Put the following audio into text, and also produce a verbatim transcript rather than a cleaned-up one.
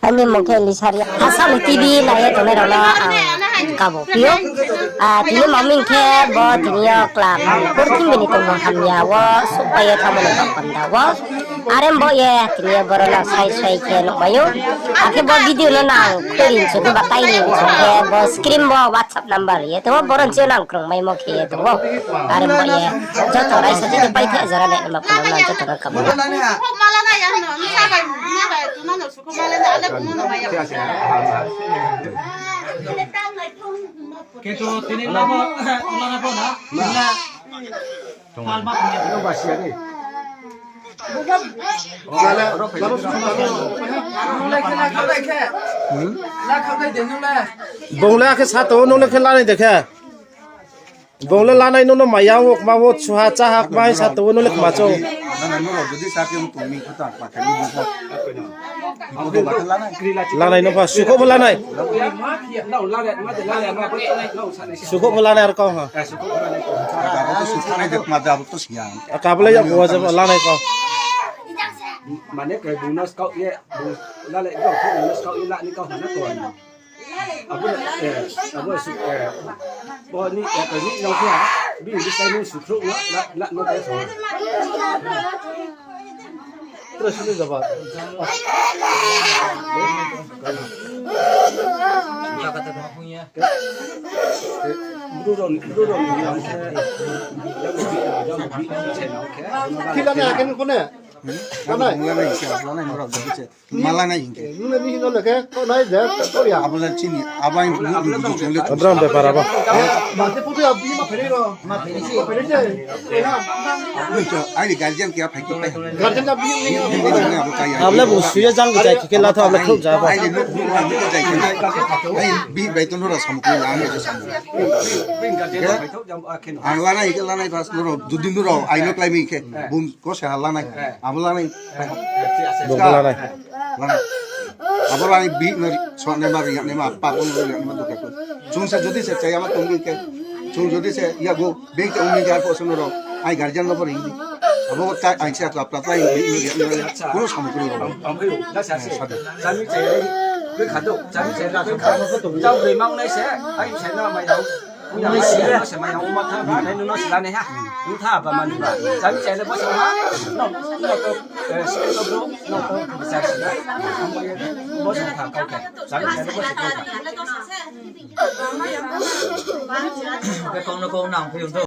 Aini mung khe Lisaria. Asami T V nai ye tongnai rao no ang kabo phi ou. Ah, tini maming khe bo tini yo club purthimbi ni tongmung hamya wo souhpai ye thanngmo ni baoh panda wo. Are bo ye tini yo boro no sai sai khe nuhmai ou. Akhe bo video no nang khuirin sung khe ba tairin sung khe bo screen bo WhatsApp number ye tong ou, boro ni chini nang krungmaimo khe ye tong ou. Are bo ye joto raisa chini paithe jora nai ma phano nang joto no kabo. Ketu tini lama, lama pho na, na. Bung le akhe sa tong ou, nung le khe lanai de khe. Bung le lanai, nung no maya wo, kma wo, suha, chaha, kma hai sa tong ou, nung le kma chong. Lanai no pha, sukhouh pho lanai. Sukhouh pho lanai ar kau ha. Abo le yak bo jabo lanai kau. Mane ke bung no skaoh ye, bung lalai kau, bung no skaoh ye la ni kau ha na kau. Abo, eh, abo su, eh, bo ni, eh, ni nong khe ha, bi ni sai ni sukhrouh no, la, la no khe so. Terus ini jawab. Bru rao, bru rao ni nong khe. Kila na akan ko ne? Lanai. Lanai, lanai, lanai, lanai, lanai. Malanai hing khe. Nung le ni hino le khe, kau nai de, kau ya. Abo le chini, abo ang bu, bu, bu, bu, le. Abram bepar abo. Mate putu ya, bini ma phere ro. Ma phere se. Aini guardian khe aphai khe pai. Guardian na bini ni. Bini ni abo kaya. Abo le bu suya jang jai khe la tha, abo le khrouh ja ba. Aini no, bu, bu, bu, jai khe. Aini bi bai to no ra samung khe la, aini to samung. Ang lanai khe lanai bas no ro, dudin no ro, aini klái mi khe. Bung Ko se ha lanai. Abo lanai. Bung bo lanai. Lanai. Abo lanai bi no suanai ma ri, yanai ma pap no ri, yanai ma dukha ko. Chung se jodi se chaya ma tongbi khe. Chung jodi se ya bo bank te ongni jar ko se no ro. Ai guardian no bo ri di. Abo ta ai se ta pla ta bi no ri no ri. Kono samung kono ro. Ang phaio, da sa se. Sadu. Jami chaya. Koi khado. Jami chaya. Jam ri mang nai se. Ai chaya na mai dao. Kau no kau nang phi